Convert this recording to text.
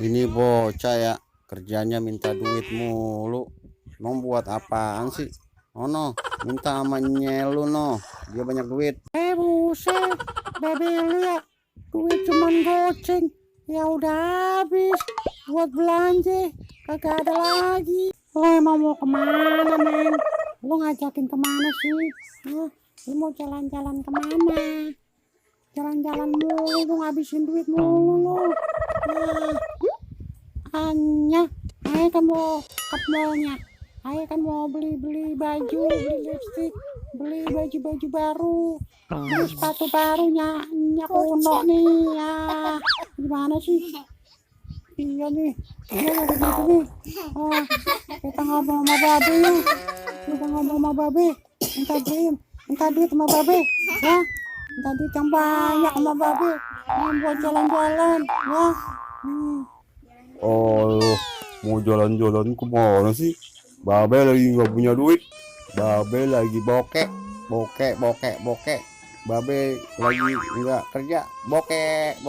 Ini bocah ya, kerjanya minta duit mulu. Mau buat apaan sih? Oh no, minta sama nyelu no. Dia banyak duit. Buset, babe lu ya, duit cuman goceng. Ya udah habis buat belanja, kagak ada lagi. Lo emang mau kemana, men? Lo ngajakin kemana sih? Hah? Lo mau jalan-jalan kemana? Jalan-jalan mulu, lo ngabisin duit mulu lo. Hanya, ayo kan mau ke mallnya. Ayo kan mau beli baju, beli lipstick, beli baju-baju baru, beli sepatu barunya, kuno nih ya. Gimana sih? Iya nih, iya begitu nih. Oh, kita ngomong sama babe yuk. Kita ngomong sama babe. Minta duit sama babe. Ya, minta duit yang banyak sama babe. Yang buat jalan-jalan. Ya. Oh, lu mau jalan-jalan kemana sih? Babe lagi nggak punya duit. Babe lagi bokek, bokek. Babe lagi nggak kerja, bokek.